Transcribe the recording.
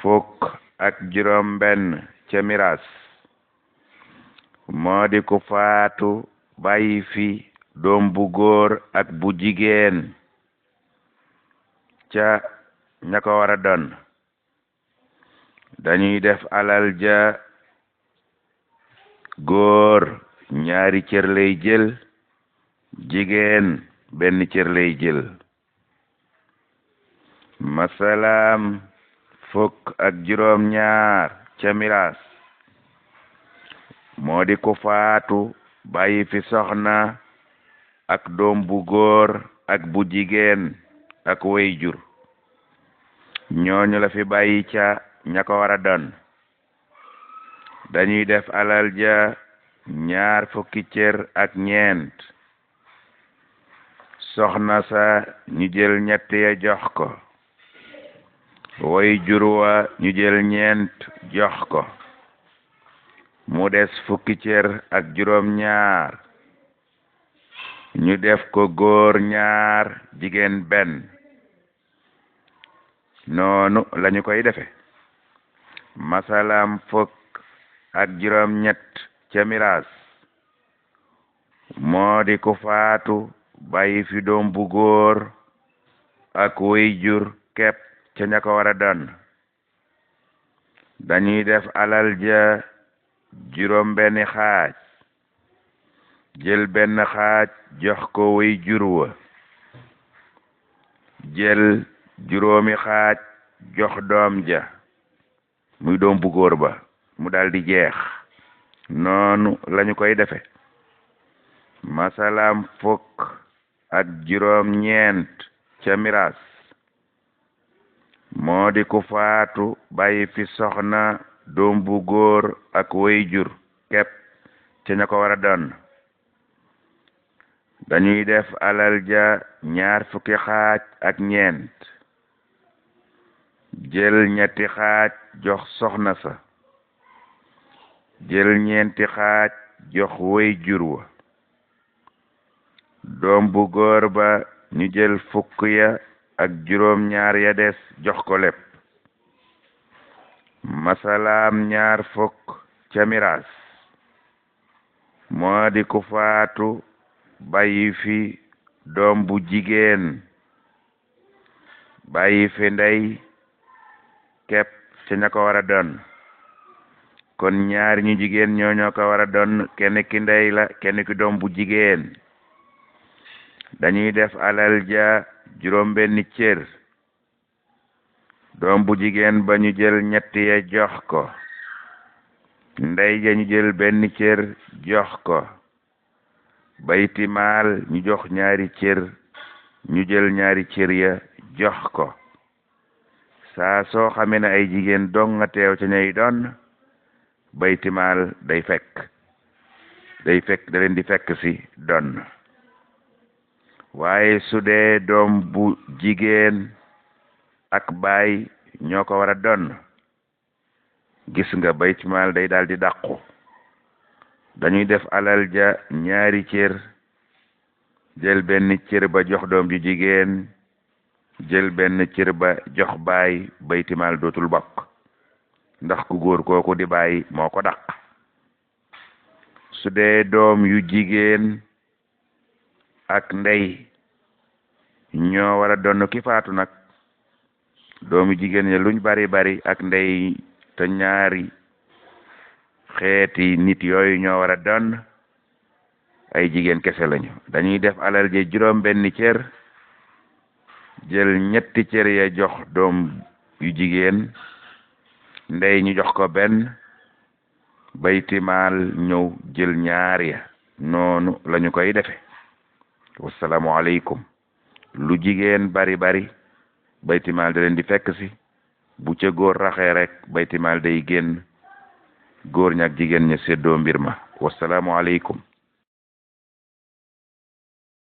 fukk ak juróom benn ca miraas moo di ku faatu bàyyi fi doom bu góor ak bu jigéen ca ña ko war a doon dañuy def alal ja góor ñaari cër lay jël jigéen benn cër lay jël masalaam fukk ak juróom ñaar ca miraas moo di ku faatu bàyyi fi soxna ak doom bu góor ak bu jigéen ak wayjur ñooñu la fi bàyyi ca ña ko war a doon dañuy def alal ja ñaar fukki cër ak ñeent soxna sa ñu jël ñett ya jox ko wayjur wa ñu jël ñeent jox ko mu des fukki cër ak juróom ñaar ñu def ko góor ñaar jigéen benn noonu lañu koy defe masalam fukk ak juróom ñett ca miraas moo di ku faatu bàyyi fi doom bu góor ak wayjur kepp ca ña ko war a doon dañuy def alal ja juróom benni xaaj jël benn xaaj jox ko wayjur wa jël juróomi xaaj jox doom ja muy doom bu góor ba mu daldi jeex noonu lañu koy defe masalam fukk ak juróom ñeent ca miraas moo di ku faatu bàyyi fi soxna doom bu góor ak wayjur kepp ca ña ko war a doon dañuy def alal ja ñaar fukki xaaj ak ñeent jël ñetti xaaj jox soxna sa jël ñeenti xaaj jox wayjur wa doom bu góor ba ñu jël fukk ya ak juróom ñaar ya des jox ko lépp masalaam ñaar fukk ca miraas moo di ku faatu bàyyi fi doom bu jigéen bàyyi fi ndey kepp ca ña ko war a doon kon ñaari ñu jigéen ñoo ko war a doon kenn ki ndey la kenn ki doom bu jigéen dañuy def alal ja juróom benni cër doom bu jigéen ba ñu jël ñett ya jox ko ndey ja ñu jël benn cër jox ko bayti maal ñu jox ñaari cër ñu jël ñaari cër ya jox ko saa soo xamee ne ay jigéen dong nga teew ca ñay doon bayti maal day fekk da leen di fekk ci doon waaye su dee doom bu jigéen ak baay ñoo ko war a doon gis nga bayti maal day daal di dàqu dañuy def alal ja ñaari cër jël benn cër ba jox doom ju jigéen jël benn cër ba jox baay bayti maal dootul bokk ndax ku góor kooku di baay moo ko dàq su dee doom yu jigéen ak ndey ñoo war a doon ki faatu nag doomu jigéen ñi luñ bari bari ak ndey te ñaari xeeti nit yooyu ñoo war a doon ay jigéen kese lañu dañuy def alal je juróom benni cër jël ñetti cër ya jox doom yu jigéen ndey ñu jox ko benn bayti maal ñëw jël ñaar ya noonu lañu koy defe wassalaamu aleykum lu jigéen bari bari bayti maal da leen di fekk si bu ca góor raxee rek bayti maal day génn góor ñak jigéen ña séddoo mbir ma wassalaamu aleykum